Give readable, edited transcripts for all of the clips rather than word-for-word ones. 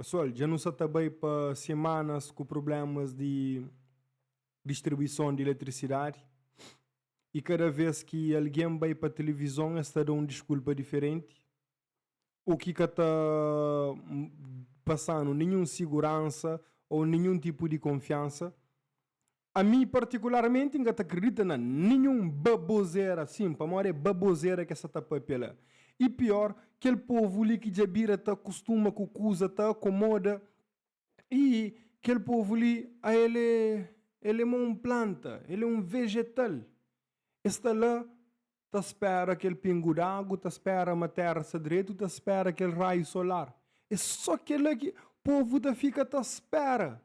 Pesoal, dja nu sa ta bai pa simanas ku prublémas di distribuison di eletrisidadi i kada vês ki algen bai pa tilivizon es ta da un diskulpa diferenti, u ki ka ta pasa-nu ninhun siguransa ô ninhun tipu di konfiansa. Ami partikularmenti N ka ta kridita na ninhun babozera asin, pamodi é babozera ki es sa ta papia la. I pior, kel povu li ki dja bira ta kustuma ku kuza, ta akomoda, i kel povu li, a el é, el é ma un planta, el é un vejetal. Es sta la ta spera kel pingu d'agu, ta spera ma tera sta dretu, ta spera kel raiu solar. É so kel-la ki povu ta fika ta spera.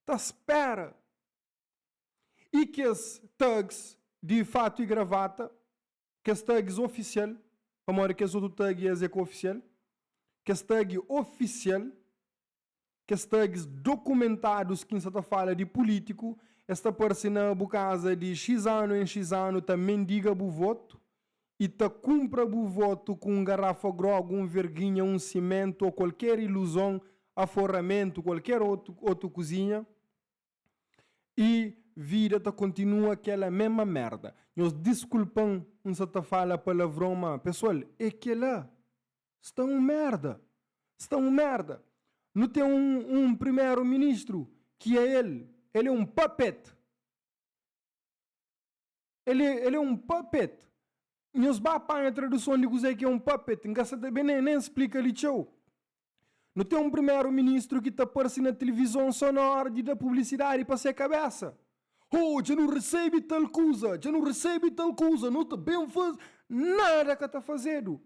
Ta spera! I kes thugs di fatu i gravata, kes thugs ofisial, pamodi kes otu thug es é ka ofisial, kes thug ofisial, kes thugs dokumentadus ki N sa ta fala di pulítiku, es ta parse na bu kaza di xis anu en xis anu ta mendiga bu votu i ta kunpra bu votu ku un garafa grogu, un verginha, un simentu o kualker iluzon, aforramentu, kualker otu otu kuzinha, i vida ta kontinua kela mema merda. Nhos diskulpa-m N sa ta fala palavron ma, pesoal, e kela sta un merda! Sta un merda! Nu ten un un primeru ministru ki a el, el e un puppet! El é, el é un puppet. Nhos ba panha traduson di kuzê ki é un puppet. N ka sa ta ben nen, nen splika li txeu. Nu ten un primeru ministru ki ta parse na tilivizon sô na óra di da publisidadi pa se kabésa. Oh, dja nu resebe tal kuza, dja nu resebe tal kuza, nu ta ben faze. Nada ka ta fazedu.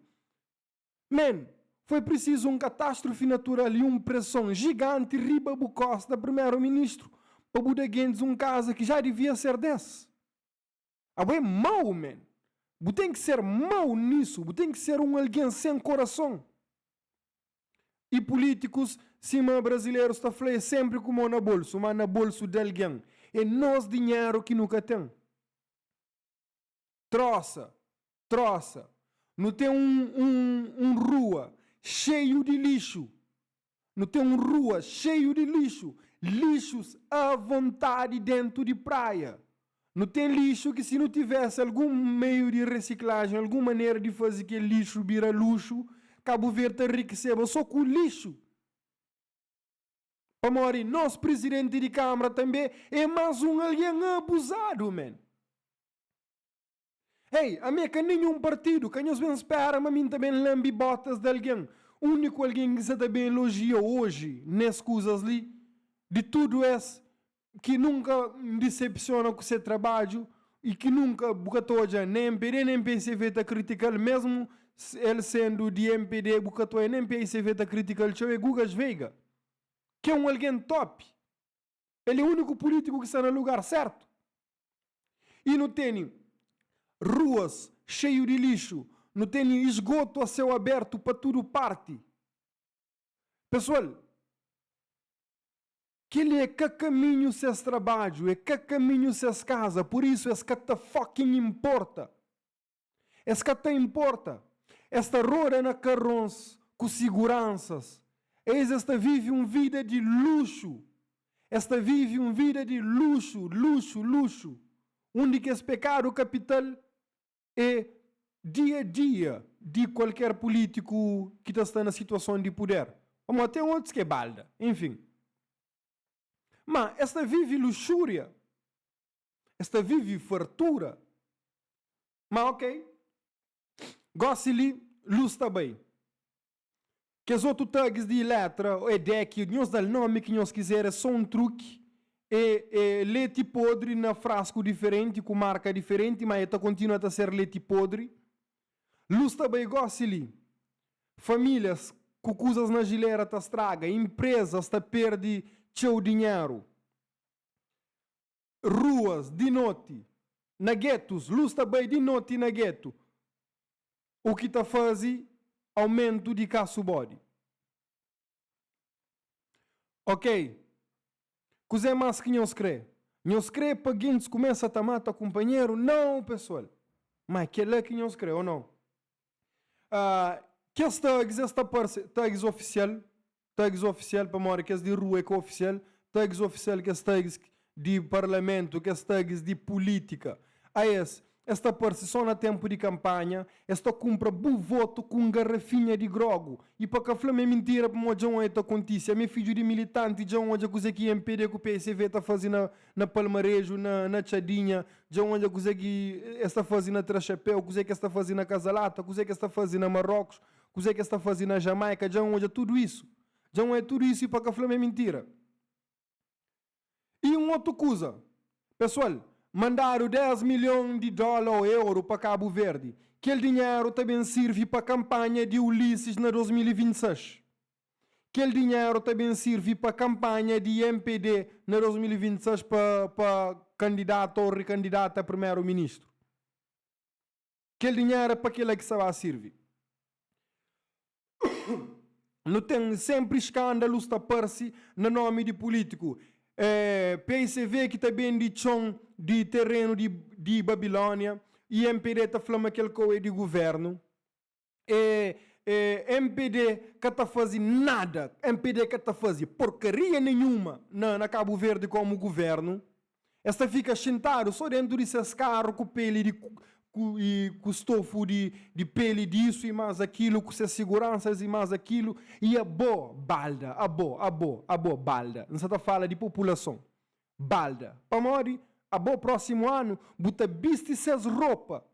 Men, foi prisizu un katastrofi natural i un preson jiganti riba bu kosta, Primeru Ministru, pa bu da gentis un kaza ki já divia ser des. Abo é mau, men. Bu ten ki ser mau nisu, bu ten ki ser un algen sen korason. I pulítikus, sima brazilerus ta fla, é senpri ku mon na bolsu, má na bolsu di algen. É nos dinheru ki nu ka ten. Trosa, trosa. Nu ten un, un, un rua xeiu di lixu. Nu ten un rua xeiu di lixu, lixus avontadi dentu di praia. Nu ten lixu ki si nu tivesse algun meiu di resiklajen, algun manera di faze kel lixu bira luxu, Kabu Verdi ta enrikiseba so ku lixu. Pamodi nos prizidenti di kamara tanbe é más un algen abuzadu, men. Ei, ami é ka ninhun partidu, ka nhos ben spera ma mi N ta ben lanbi botas di algen. Úniku algen ki sa ta ben elojia oji nes kuzas li, di tudu es ki nunka N disepsiona ku se trabadju i ki nunka bu ka ta odja nen mpd nen psv ta kritika-l, mesmu el sendu di mpd bu ka ta odja nen psv ta kritika-l txeu, é Gugas Veiga, ki é un algen top. El é úniku pulítiku ki sta na lugar sértu. I nu tene ruas xeiu di lixu, nu tene esgotu a séu abértu pa tudu parti. Pesoal, kel-li é ka kaminhu ses trabadju, é ka kaminhu ses kaza, pur isu es ka ta fucking inporta. Es ka ta inporta. Es ta roda na karons ku siguransas. Es es ta vive un vida di luxu. Es ta vive un vida di luxu, luxu, luxu. Un di kes pekadu kapital é dia-dia di kualker pulítiku ki ta sta na situason di puder. Pamodi ten otus ki é balda. Enfin. Ma es ta vive luxúria. Es ta vive fartura. Ma ok. Gosi li, lus ta bai. Kes otu thugs di Iletra, Edek, nhos da-l nomi ki nhos kizer, é so un truki. É é leti podri na frasku diferenti, ku marka diferenti, ma e ta kontinua ta ser leti podri. Lus ta bai gosi li. Famílias ku kuzas na jilera ta straga, inprezas ta perde txeu dinheru. Ruas di noti na getus, lus ta bai di noti na getu, u ki ta fazi aumentu di kasu bodi. Ok, kuzé mas ki nhos kre? Nhos kre pa gentis kumesa ta mata kunpanheru? Nau, pesoal! Ma é kela ki nhos kre, o nau? Kes thugs es ta parse, thugs ofisial. Thugs ofisial pamodi kes di rua é ka ofisial, thugs ofisial kes thugs di parlamentu, kes thugs di pulítika. Aes, es ta parse só na ténpu di kanpanha, es ta kunpra bu votu ku un garafinha di grogu. I pa ka fla ma é mintira pamodi dja N odja ta kontise. Ami é fidju di militanti, dja N odja kuzê ki mpd ku psv ta faze na na Palmareju, na na Txadinha, dja N odja kuzê ki es ta faze na Traxapéu, kuzê ki es ta faze na Kazalata, kuzê ki es ta faze na Marrókus. Kuzê ki es ta faze na Jamaika dja N odja tudu isu. Dja N odja tudu isu i pa ka fla ma é mintira. I un otu kuza, pesoal, mandadu 10 milhon di dóla ô euru pa Kabu Verdi. Kel dinheru ta ben sirvi pa kanpanha di Ulisses na 2026. Kel dinheru ta ben sirvi pa kanpanha di mpd na 2026 pa pa kandidata ô rikandidata a primeru-ministru. Kel dinheru é pa kila ki sa ba sirvi. Nu ten senpri skandalus ta parse na nomi di pulitiku. É PICV ki ta bende txon di terenu di di Babilónia i mpd ta fla ma kel kau é di guvernu. É é mpd ka ta faze nada, mpd ka ta faze porkaria nenhuma na na Kabu Verdi komu guvernu. Es ta fika xintadu sô déntu di ses karu ku péli di ku i ku stofu di di péli disu i más akilu, ku ses siguransas i más akilu. I abo, balda, abo, abo, abo, balda. N sa ta fala di populason. Balda. Pamodi, abo, prósimu anu, bu ta bisti ses ropa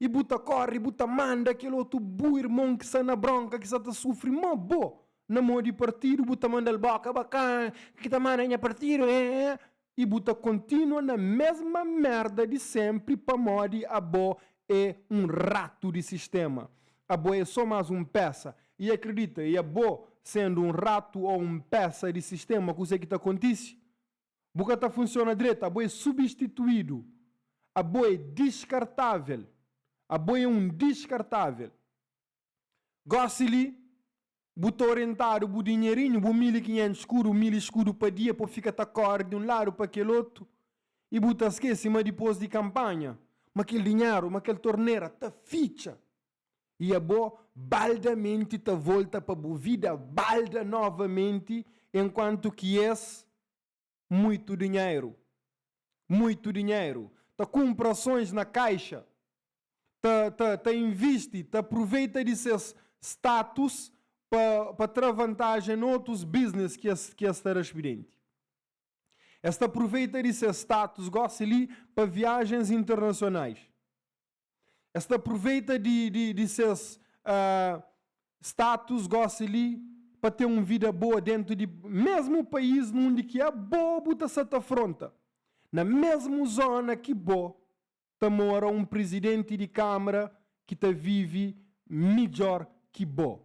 i bu ta kóre, bu ta manda kel otu bu irmon ki sta na brónka, ki sta ta sufri má bo, na mô di partidu, bu ta manda-l bóka bakan, ki ta manda nha partidu, eh, eh. I bu ta kontinua na mesma merda di senpri pamodi abo é un ratu di sistema. Abo é so mas un pesa. I akredita, i abo sendu un ratu o un pesa di sistema kuse ki ta kontise? Bu ka ta funsiona dretu, abo é subistituidu. Abo é diskartavel. Abo é un diskartavel. Gosi li, bu ta orientadu bu dinherinhu, bu 1500 skudu, 1000 skudu pa dia pa fika ta kóre di un ladu pa kel otu i bu ta skese ma dipôs di kanpanha, ma kel dinheru, ma kel tornera ta fitxa i abo baldamenti ta volta pa bu vida balda novamenti enkuantu ki es Muitu dinheru, muitu dinheru, ta kunpra asons na kaixa, ta, ta, ta invisti, ta apruveita di ses status pa, pa tra vantajen na otus business ki es, ki es ta raspidenti. Es ta apruveita di ses status gosi li pa viajens internasionais. Es ta apruveita di, di, di ses uh, status gosi li pa ten un vida boa dentu di mesmu país nundi ki abo bu ta sa ta fronta. Na mesmu zona ki bo ta mora un prizidenti di kamara ki ta vivi midjor ki bo.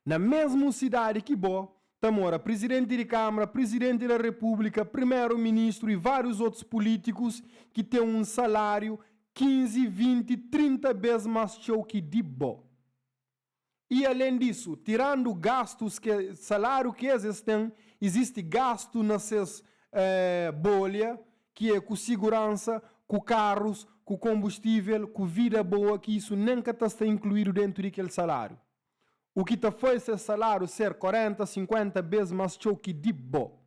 Na mesmu sidadi ki bo, ta mora Prizidenti di Kamara, Prizidenti da Repúblika, Primeru Ministru i várius otus pulítikus ki ten un saláriu 15, 20, 30 bês más txeu ki di bo. I alén disu, tirandu gastus ke saláriu ki es es ten, izisti gastu na ses bolha ki é ku siguransa, ku karus, ku konbustível, ku vida boa ki isu nen ka ta sta inkluídu dentu di kel saláriu. U ki ta faze ses saláriu ser 40, 50 bês más txeu ki di bo.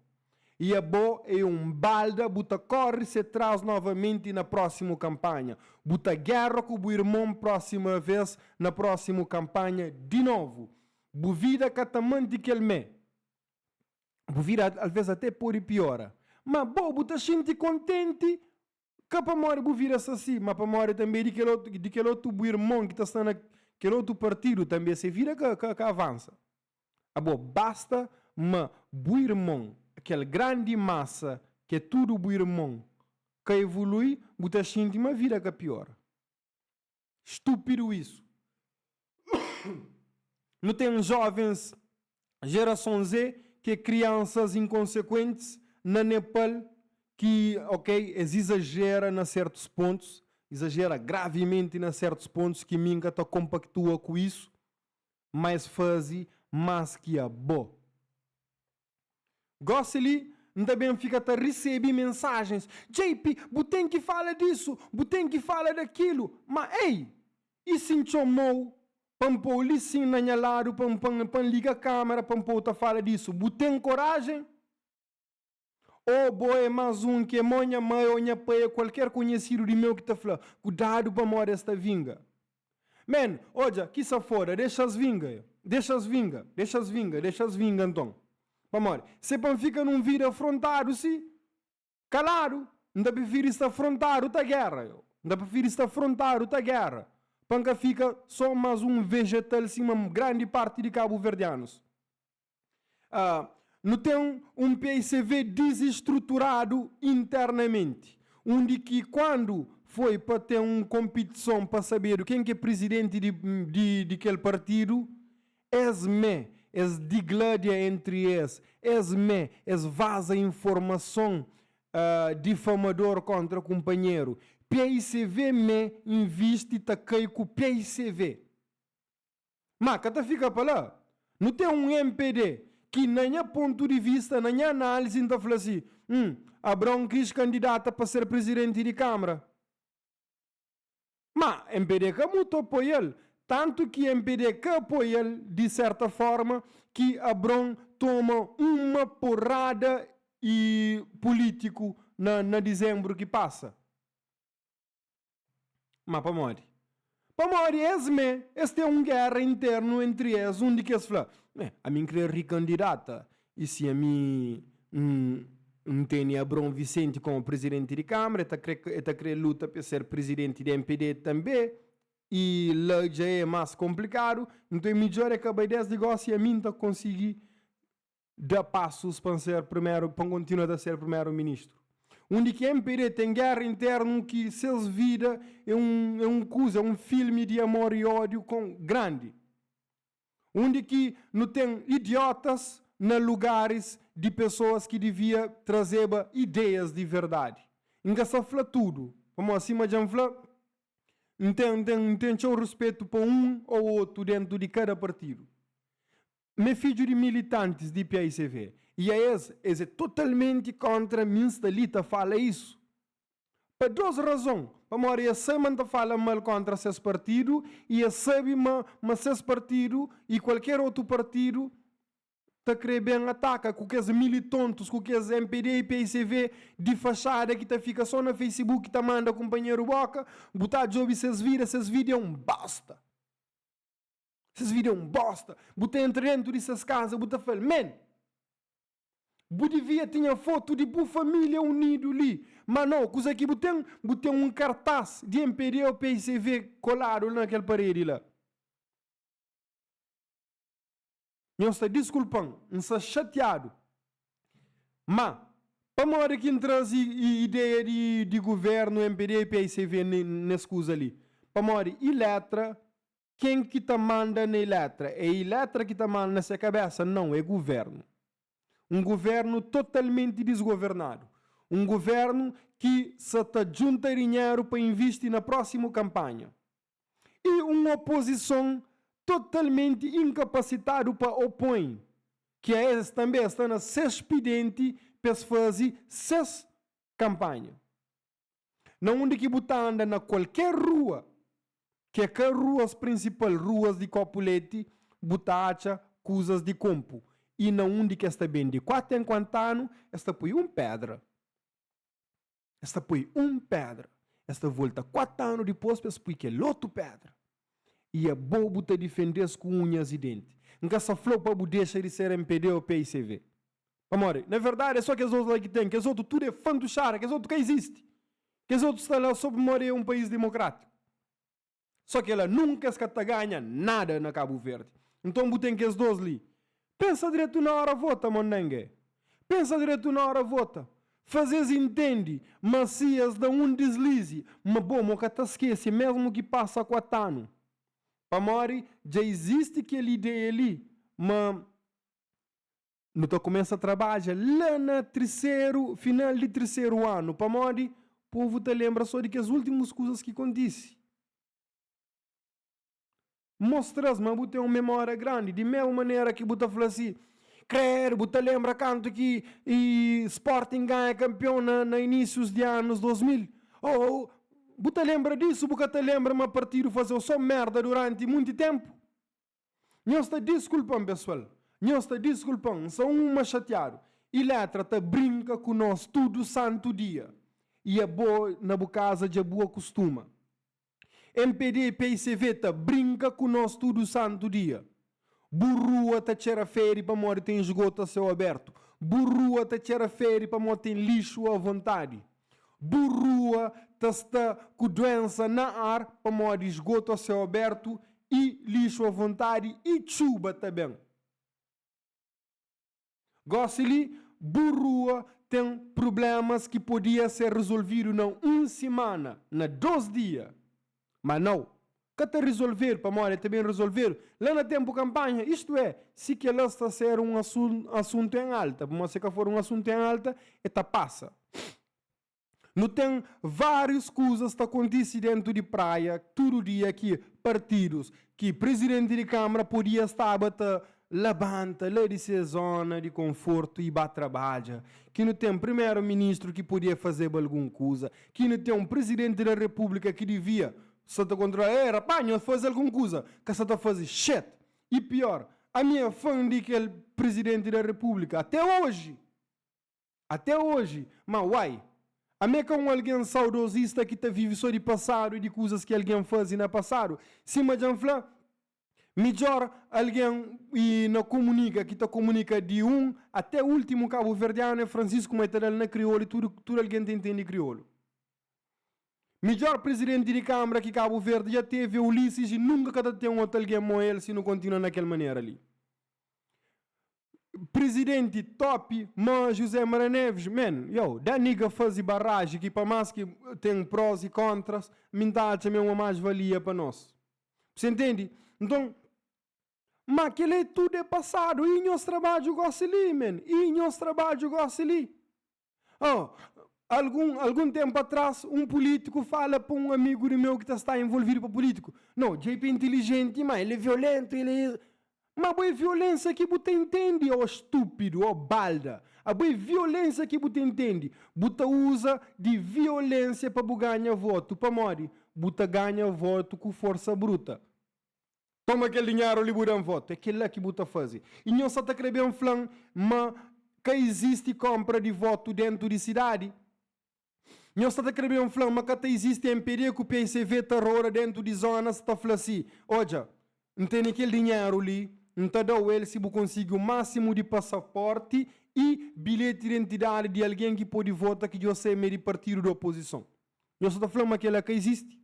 I abo é un balda, bu ta kóre se tras novamenti na prósimu kanpanha. Bu ta géra ku bu irmon prósima vês na prósimu kanpanha di novu. Bu vida ka ta mante kel mê. Bu vida alvês até pode piora. Má bo, bu ta xinti kontenti, ka pamodi bu vida sta si, má pamodi tanbê di kel otu, di kel otu bu irmon ki ta sta na kel otu partidu, tanbê se vida ka, ka, ka avansa. Abo, basta ma bu irmon, kel grandi masa ki é tudu bu irmon, ka evolui, bu ta xinti ma vida ka piora. Stúpidu isu. Nu ten jovens jerason Z ki é kriansas inkonsekuentis na Nepal ki, ok, es izajera na sertus pontus, izajera gravimenti na sertus pontus ki mi N ka ta konpaktua ku isu, ma es faze más ki abo. Gósi li, N ta ben fika ta resebe mensajens, JP, bu ten ki fala disu, bu ten ki fala dakilu. Má, ei! I si N txoma-u? Pa N pô-u li sin na nha ladu pa N pa N liga kamera pa N pô-u ta fala disu. Bu ten korajen? Ô bo é más un ki é mó nha mai ô nha pai ô kualker konhesidu di meu ki ta fla, Kudadu pamodi es ta vinga. Man, odja, ki safoda, dexa-s vinga, dexa-s vinga, dexa-s vinga, dexa-s vinga nton. Pamodi, se pa N fika nun vida afrontadu si, Kaladu, N ta prifiri sta frontadu ta géra, yo. N ta prifiri sta frontadu ta géra, pa N ka fika só más un vejetal sima grandi parti di kabuverdianus. Ah, nu ten un paicv dizistruturadu internamenti, undi ki kuandu foi pa ten un konpitison pa sabedu ken ki é prizidenti di di di kel partidu, Es mé, es digladia entri es, es mé, es vaza informason difamador kontra kunpanheru. Paicv mé invisti ta kai ku paicv. Ma ka ta fika pa la. Nu ten un mpd ki na nha pontu di vista, na nha análisi N ta fla si, Hum, Abraon kris kandidata pa ser prizidenti di Kamara. Ma mpd ka mutu apoia-l, tantu ki mpd ka apoia-l di serta forma ki Abron toma uma porrada i pulitiku na na dizembru ki pasa. Ma pamodi? Pamodi es me es ten un gera internu entri es undi ki es fla, Ami N kre rikandidata I si ami N N tene Abraon Vicente komu prizidenti di Kamara, e ta kre e ta kre luta pa e ser prizidenti di mpd tanbe, i la dja e mas konplikadu, nton e midjor e ka bai desdi gosi, ami N ta konsigi da pasus pa N ser primeru, pa N kontinua ta ser primeru ministru. Undi ki mpd ten gera internu ki ses vida e un e un kuza, e un filmi di amor i odiu kon grandi. Undi ki nu ten idiotas na lugaris di pesoas ki divia trazeba ideias di verdadi. N ka sa fla tudu, pamodi sima dja N fla, N ten, N ten, N ten txeu ruspetu pa un ô otu dentu di kada partidu. Mi é fidju di militantis di paicv i a es, es é totalmenti kontra mi N sta li ta fala isu. Pa dos razon, pamodi es sai ma N ta fala mal kontra ses partidu i es sabe ma ma ses partidu i kualker otu partidu ta kre ben ataka ku kes militontus, ku kes mpd i picv di faxada ki ta fika so na facebook ta manda kunpanheru boka, bu ta djobe ses vida, ses vida é un bosta. Ses vida é un bosta. Bu ta entra dentu di ses kaza bu ta fla-l, Men! Bu divia tinha fotu di bu familia unidu li, ma no, kuza ki bu ten, bu ten un kartaz di mpd o picv koladu la na kel paredi la. Nhos ta diskulpa-m, N sta xatiadu, ma pamodi ki N traze ideia di guvernu, mpd i picv nes kuza li? Pamodi Iletra, ken ki ta manda na Iletra? É Iletra ki ta manda na se kabesa? Nau, é guvernu. Un guvernu totalmenti disgovernadu. Un guvernu ki sa ta djunta dinheru pa invisti na prósimu kanpanha. I un opozison totalmenti inkapasitadu pa opoi, ki a es tanbe sta na ses spidenti pa es faze ses kanpanha. Na undi ki bu ta anda na kualker rua, ki é ka ruas prinsipal, ruas di kopu leti, bu ta atxa kuzas di konpu. I na undi ki es ta bende kuatu en kuantu anu, es ta poi un pedra. Es ta poi un pedra. Es ta volta kuatu anu dipôs pa es poi kel otu pedra. I abo bu ta difende-s ku unhas i denti. N ka sta fla-u pa bu dexa di ser mpd ô picv. Pamodi, na verdadi, é sô kes dôs la ki ten. Kes otu tudu é fantuxada, kes otu ka izisti. Kes otu sta la sô pamodi é un país dimokrátiku. Sô ke la, nunka es ka ta ganha nada na Kabu Verdi. Nton bu ten kes dôs li. Pensa dretu na óra vota, mondengue. Pensa dretu na óra vota. Faze-s intende ma si es da un dislizi, ma bo mo ka ta skese, mesmu ki pasa kuatanu. Pamodi dja izisti kel ideia li ma nu ta kumesa trabadja la na triseru, final di triseru anu, pamodi povu ta lenbra so di kes ultimus kuzas ki kontise. Mostra-s ma bu ten un memória grandi, di mésmu manera ki bu ta fla si, Kredu, bu ta lenbra kantu ki Sporting ganha kanpion na na inísius di anus 2000? Ô, bu ta lenbra disu? Bu ka ta lenbra ma partidu faze-u sô mérda duranti munti ténpu? Nhos ta diskulpa-m, pesoal. Nhos ta diskulpa-m, N sta uma xatiadu. Iletra ta brinka ku nos tudu santu dia. I abo na bu kaza dja bu akustuma. Mpd i PICV ta brinka ku nos tudu santu dia. Bu rua ta txera fedi pamodi ten esgotu a seu abertu. Bu rua ta txera fedi pamodi ten lixu a vontadi. Bu rua ta sta ku duensa na ar pamodi esgotu a seu abertu i lixu a vontadi i txuba ta ben. Gósi li, bu rua ten prublémas ki podia ser rizolvidu na un simana, na dôs dia. Má nau, ka ta rizolvedu, pamodi el ta ben rizolvedu la na ténpu kanpanha, istu é, si kel-la sta ser un asuntu en alta, pamodi si ka for un asuntu en alta, el ta pasa. Nu ten várius kuzas ta kontise dentu di Praia tudu dia ki partidus, ki Prizidenti di Kâmara podia staba ta labanta la di se zona di konfortu i ba trabadja, ki nu ten Primeru Ministru ki podia fazeba algun kuza, ki nu ten un Prizidenti da Repúblika ki divia sta ta kontrola, Ei rapá, nhos faze algun kuza! Ka sta ta faze shit! I pior, ami é fan di kel Prizidenti da Repúblika até oji! Até oji, ma uai! Ami é ka un algen saudozista ki ta vive sô di pasadu i di kuzas ki algen faze na pasadu. Sima dja N fla, midjór algen i na kumunika ki ta kumunika di un até últimu kabuverdianu é Francisco, ma el ta da-l na kriolu i tudu tudu algen ta intende kriolu. Midjór prizidenti di Kánmara ki Kabu Verdi dja tevi é Ulisses i nunka ka ta ten otu algen mó el si nu kontinua na kel manera li. Presidente top ma José Maria Neves man yo that nigga fazi barrage ki pa mas ki tem pros e contras mi nta atxa ma é uma mais valia pa nos você entende nton ma kela é tudo é passado e nhos trabadju gosi li man e nhos trabadju gosi li. Oh, algun, algun tenpu atras, un pulítiku fala pa un amigu di meu ki ta sta envolvidu pa pulítiku, No, JP é intilijenti, má el é violentu, el é. Má bo é violénsia ki bu ta intende, ó stúpidu, ó balda. Abo é violénsia ki bu ta intende. Bu ta uza di violénsia pa bu ganha votu. Pamodi? Bu ta ganha votu ku forsa bruta. Toma kel dinheru li bu da-m votu. É kel-la ki bu ta faze. I nhos sa ta kre ben fla-m ma ka izisti kónpra di votu déntu di sidadi? Nhos sa ta kre ben fla-m ma ka ta izisti mpd ku picv ta roda déntu di zónas ta fla si, Odja, N tene kel dinheru li, N ta da-u el si bu konsigi un másimu di pasapórti i bilheti di identidadi di algen ki pode vota ki dja se ma é di partidu di opozison. Nhos sa ta fla-m ma kel-la ka izisti?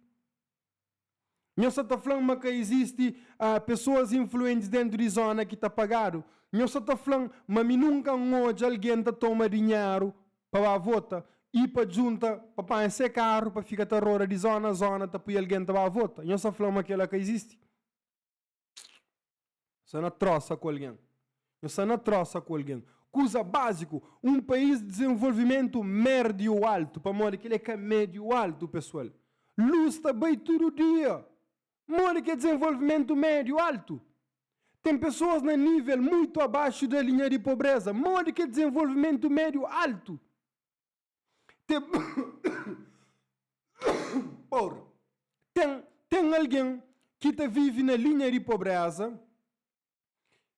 Nhos sa ta fla-m ma ka izisti pesoas influentis dentu di zona ki ta pagadu? Nhos sa ta fla-m ma mi nunka N odja algen ta toma dinheru pa ba vota i pa djunta pa panha se karu pa fika ta roda di zona a zona ta pui algen ta ba vota? Nhos sa fla-m ma kela ka izisti? Sta na trosa ku algen. Nhos sta na trosa ku algen. Kuza básiku, un país di dezenvolvimentu mérdiu altu, pamodi kel-li é ka médiu altu, pesoal. Lus ta bai tudu dia. Modi ki é dezenvolvimentu médiu altu? Ten pesoas na nível muitu abaxu da linha di pobreza. Modi ki é dezenvolvimentu médiu altu? Ten Porra. Ten, ten algen ki ta vive na linha di pobreza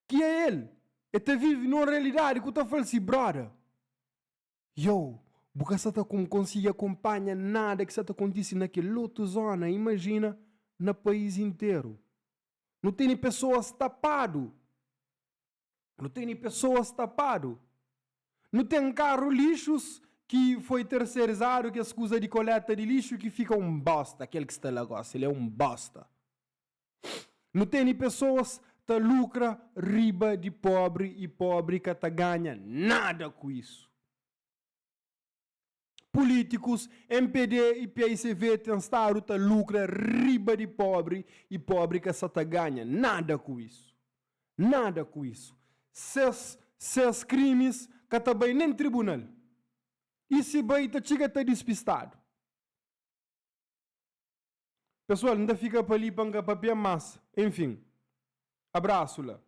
ki é el. E ta vive nun realidadi ku ta fla-l si, Broda, yo, bu ka sa ta konsigi akonpanha nada ki sa ta kontise na kel otu zona, imajina na país interu. Nu tene pesoas tapadu. Nu tene pesoas tapadu. Nu ten karu lixus ki foi terserizadu, kes kuza di koleta di lixu ki fika un bosta, kel ki sta la gosi, el é un bosta. Nu tene pesoas ta lukra riba di pobri i pobri ka ta ganha nada ku isu. Pulítikus, mpd i paicv ten stadu ta lukra riba di pobri i pobri ka sa ta ganha nada ku isu. Nada ku isu. Ses ses krimis ka ta bai nen tribunal. I si bai ta txiga ta dispistadu. Pesual, N ta fika pa li pa N ka papia mas. Enfin. Abrasu la.